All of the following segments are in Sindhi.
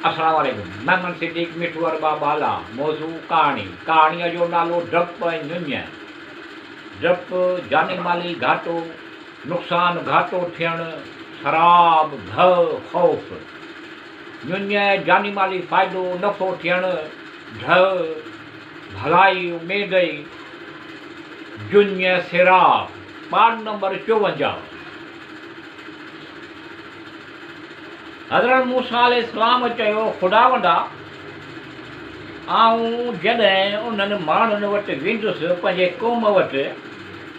السلام عليڪم محمد صديق مٺو ارباب بالا موضوع ڪهاڻي ڪهاڻيء جو نالو ڊپ ۽ ڃڃ ڊپ جاني مالي گهاٽو نقصان گهاٽو ٿيڻ سراب ڀؤ خوف ڃڃ جاني مالي فائدو نفعو ٿيڻ ڍء ڀلائي اميد ۽ جڃ سيراب پاڙ نمبر 54. حضرت موسيٰ عليه السلام چيو، خداوندا! آئون جڏهن انهن ماڻهن وٽ ويندس، پنهنجي قوم وٽ،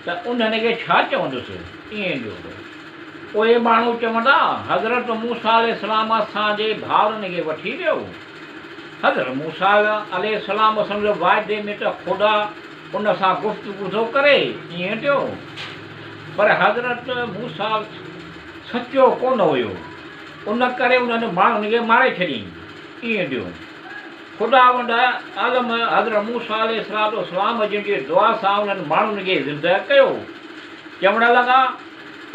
ته انهن کي ڇا چوندس؟ ائين جو اهي ماڻهو چوندا، حضرت موسيٰ عليه السلام اسان جي ڀائرن کي وٺي ويو. حضرت موسيٰ عليه السلام سمجهو واعدي ۾ ته خدا ان سان گفتگو ٿو ڪري، ائين ٿيو. پر حضرت موسيٰ سچو ڪونه هيو، ان ڪري انهن ماڻهن کي ماري ڇڏيائين. ائين ٿيو. خداوند عالم حضرت موسيٰ عليه الصلوة والسلام جن جي دعا سان انهن ماڻهن کي زنده ڪيو. چوڻ لڳا،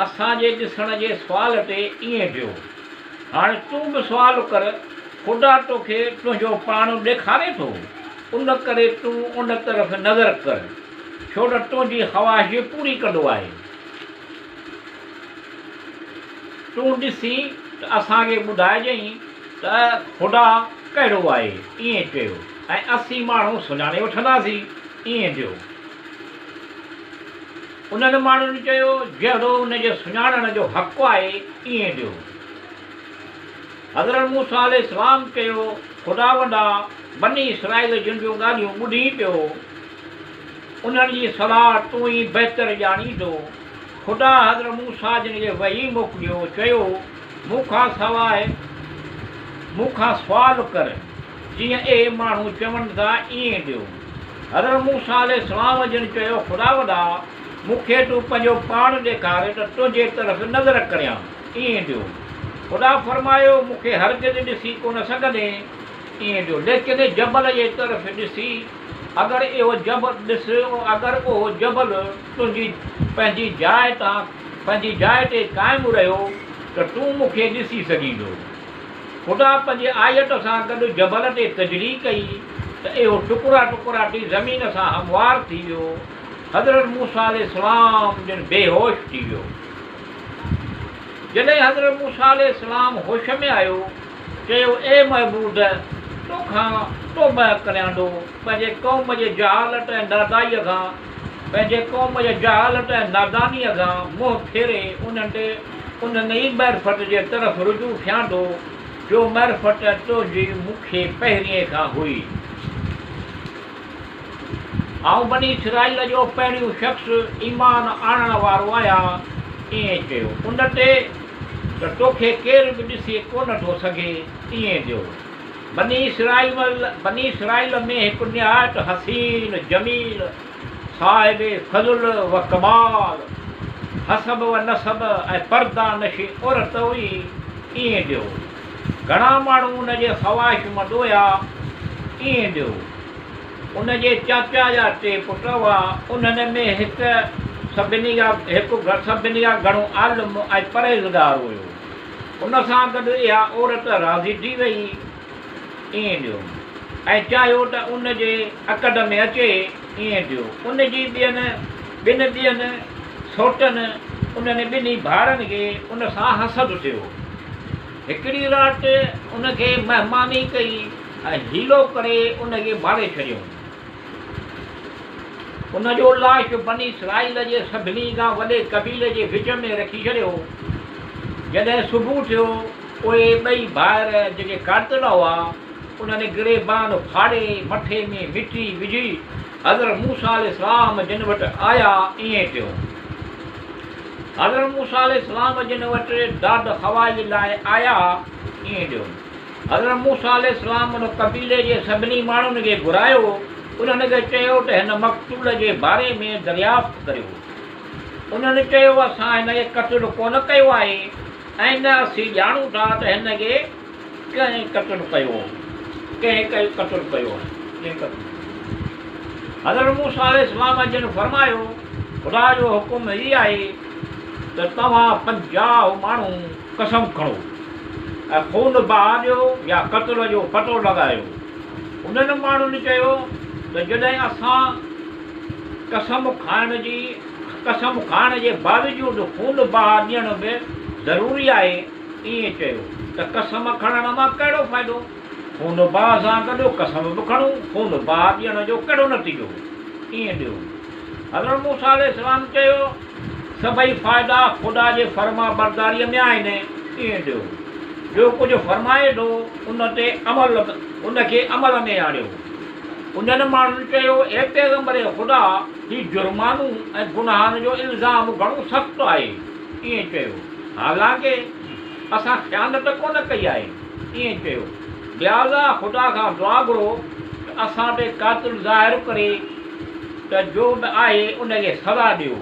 اسان جي ڏسڻ جي سوال تي ائين ٿيو. هاڻي تون به سوال ڪر، خدا توکي تنهنجو پاڻ ڏيکاري ٿو، ان ڪري تون ان طرف نظر ڪر، ڇو ته تنهنجي خواهش پوري ڪندو آهي. تون ڏسين ته اسان کي ٻڌائجئين ته خدا ڪهڙو آهي، ائين چيو، ۽ اسين ماڻهو سڃاڻي وٺنداسين، ائين ٿيو. انهن ماڻهن چيو، جهڙو ان جي سڃاڻڻ جو حق آهي، ائين ٿيو. حضرت موسيٰ عليه السلام چيو، خداوندا! بني اسرائيل جن جون ڳالهيون ٻڌين پيو، انهن جي صلاح تون ئي بهتر ڄاڻين ٿو. خدا حضرت موسيٰ جن کي وحي موڪليو، چيو، مون کان سواء مون کان سوال ڪر، جيئن اهي ماڻهو چون ٿا ائين ڏيو. حضرت موسيٰ عليه السلام جن چيو، خداوندا! مون کي تون پنهنجو پاڻ ڏيکار ته تنهنجي طرف نظر ڪريان. ائين ڏيو. خدا فرمايو، مون کي هرگز ڏسي ڪونه سگهندين. ائين ڏيو. ليڪن جبل جي طرف ڏسي، اگر اهو جبل ڏس، اگر اهو جبل تنهنجي پنهنجي جاء تان پنهنجي جاء تي قائم رهيو ته تون مون کي ڏسي سگهيندو. خدا پنهنجي آيت سان گڏ جبل تي تجلي ڪئي ته اهو ٽڪرا ٽڪرا ٿي زمين سان هموار ٿي ويو. حضرت موسيٰ عليه السلام جن بيهوش ٿي ويو. جڏهن حضرت موسيٰ عليه السلام هوش ۾ آيو، چيو، اي معبود! تو کان توبه ڪريان ٿو، پنهنجي قوم جي جهالت ۽ نادائيء کان، پنهنجي قوم جي جهالت ۽ نادانيء کان منهن ڦيري انهن تي انهن ئي معرفت جي طرف رجوع ٿيان ٿو، جو معرفت تنهنجي مون کي پهرين کان هئي. آئون بني اسرائيل جو پهريون شخص ايمان آڻڻ وارو آهيان، ائين چيو. ان تي ته توکي ڪير به ڏسي ڪونه ٿو سگهي، ائين ٿيو. بني اسرائيل ۾ هڪ نهايت حسين، جميل، صاحب فضل و ڪمال، حسب و نسب ۽ پرده نشين عورت هئي، ائين ٿيو. گهڻا ماڻهو ان جي خواهشمند هيا، ائين ٿيو. ان جي چاچا جا ٽي پٽ هئا، انهن ۾ هڪ سڀني کان هڪ سڀني کان گهڻو عالم ۽ پرهيزگار هيو. ان سان گڏ اها عورت راضي ٿي وئي، ائين ٿيو. ۽ چاهيو ته ان جي عقد ۾ اچي، ائين ٿيو. ان جي ٻين ٻن ٻين سوٽن انهن ٻنهي ڀائرن کي ان سان حسد ٿيو. هڪڙي رات ان کي مهماني ڪئي ۽ حيلو ڪري ان کي ماري ڇڏيائون. ان جو لاش بني اسرائيل جي سڀني کان وڏي قبيلي جي وچ ۾ رکي ڇڏيو. جڏهن صبح ٿيو، اهي ٻئي ڀائر جيڪي قاتل هئا، انهن گريبان ڦاڙي مٿي ۾ مٽي وجهي حضرت موسيٰ عليه السلام جن وٽ آيا. ائين ٿيو. حضرت موسيٰ عليه السلام جن وٽ داد خواهيء لاء آيا. ائين ٿيو. حضرت موسيٰ عليه السلام ان قبيلي جي سڀني ماڻهن کي گهرايو، انهن کي چيو ته هن مقتول جي باري ۾ دريافت ڪريو. انهن چيو، اسان هن کي قتل ڪونه ڪيو آهي ۽ نه اسين ڄاڻون ٿا ته هن کي ڪنهن قتل ڪيو ڪنهن قتل ڪيو آهي. ڪنهن قتل ڪيو. حضرت موسيٰ عليه السلام جن فرمايو، خدا جو حڪم هي آهي ته توهان 50 ماڻهو قسم کڻو. ۽ خون بها ڏيو يا قتل جو پتو لڳايو. انهن ماڻهن چيو ته جڏهن اسان قسم کائڻ جي قسم کائڻ جي باوجود خون بها ڏيڻ به ضروري آهي، ائين چيو ته قسم کڻڻ مان ڪهڙو فائدو؟ خون بها سان گڏ قسم به کڻون، خون بها ڏيڻ جو ڪهڙو نتيجو؟ ائين ڏيو. حضرت موسيٰ عليه السلام چيو، سڀئي فائدا خدا جي فرمانبرداريء ۾ آهن، ائين ڏيو. جو ڪجهه فرمائي ٿو، ان تي عمل ان کي عمل ۾ آڻيو. انهن ماڻهن چيو، اي پيغمبر خدا! هي جرمانو ۽ گناهن جو الزام گهڻو سخت آهي. ائين چيو. حالانڪه اسان خيانت ڪونه ڪئي آهي. ائين چيو. لهٰذا خدا کان دعا گهرو ته اسان تي قاتل ظاهر ڪري ته جو به آهي ان کي سزا ڏيو.